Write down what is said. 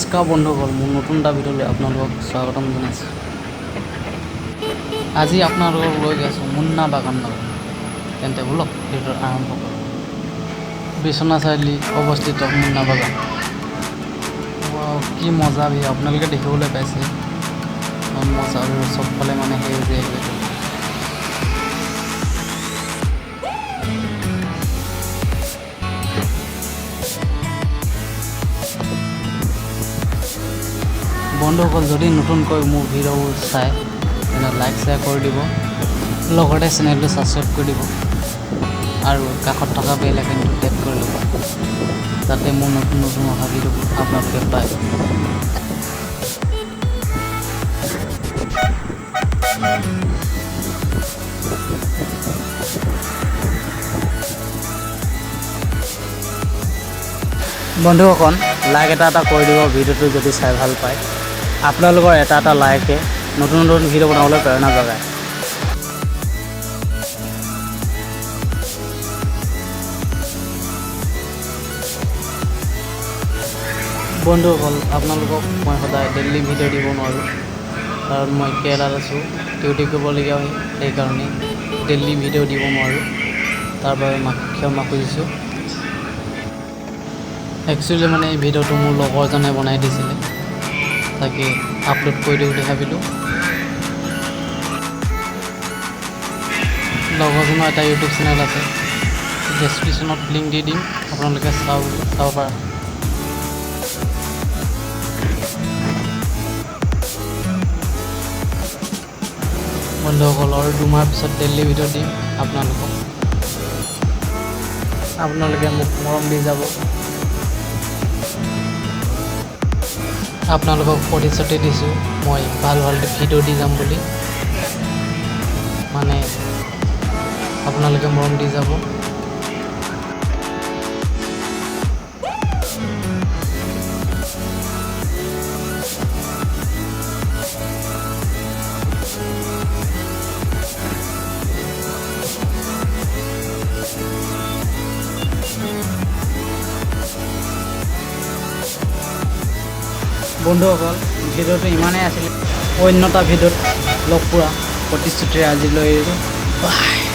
নমস্কাৰ বন্ধুসকল, মোৰ নতুন এটা ভিডিঅ'লৈ আপোনালোকক স্বাগতম জনাইছোঁ। আজি আপোনালোকক লৈ গৈ আছোঁ মুন্না বাগানলৈ। তেন্তে ব'লক, ভিডিঅ'টো আৰম্ভ কৰোঁ। বিশ্বনাথ চাৰিআলি অৱস্থিত মুন্না বাগান। ৱাও, কি মজা ভিউ আপোনালোকে দেখিবলৈ পাইছে। ইমান মজা আৰু চবফালে মানে সেউজীয়া সেউজীয়া। বন্ধুসকল, যদি নতুনকৈ মোৰ ভিডিঅ'বোৰ চায়, তেনে লাইক, শ্বেয়াৰ কৰি দিব, লগতে চেনেলটো ছাবস্ক্ৰাইব কৰি দিব আৰু কাষত থকা বেল আইকনটো টেপ কৰি ল'ব, যাতে মোৰ নতুন নতুন অহা ভিডিঅ'বোৰ আপোনালোকে পায়। বন্ধুসকল, লাইক এটা এটা কৰি দিব ভিডিঅ'টো যদি চাই ভাল পায়। আপোনালোকৰ এটা এটা লাইকে নতুন নতুন ভিডিঅ' বনাবলৈ প্ৰেৰণা যোগায়। বন্ধুসকল, আপোনালোকক মই সদায় ডেইলি ভিডিঅ' দিব নোৱাৰোঁ, কাৰণ মই কেৰেলাত আছোঁ, ডিউটি কৰিবলগীয়া হয়। সেইকাৰণে ডেইলি ভিডিঅ' দিব নোৱাৰোঁ, তাৰ বাবে ক্ষমা খুজিছোঁ। একচুৱেলি মানে এই ভিডিঅ'টো মোৰ লগৰজনে বনাই দিছিলে, তাকে আপলোড কৰি দিওঁ বুলি ভাবিলোঁ। লগৰজনৰ এটা ইউটিউব চেনেল আছে, ডেছক্ৰিপশ্যনত লিংক দি দিম, আপোনালোকে চাব পাৰে। বন্ধুসকল, আৰু 2 মাহ পিছত ডেইলি ভিডিঅ' দিম আপোনালোকক। আপোনালোকে মোক মৰম দি যাব। আপোনালোকক প্ৰতিশ্ৰুতি দিছোঁ, মই ভাল ভাল ভিডিঅ' দি যাম বুলি। মানে আপোনালোকে মৰম দি যাব। বন্ধুসকল, ভিডিঅ'টো ইমানেই আছিলে। অন্য এটা ভিডিঅ'ত লগ পোৱা প্ৰতিশ্ৰুতিৰে আজিলৈ এৰিছোঁ। বাই।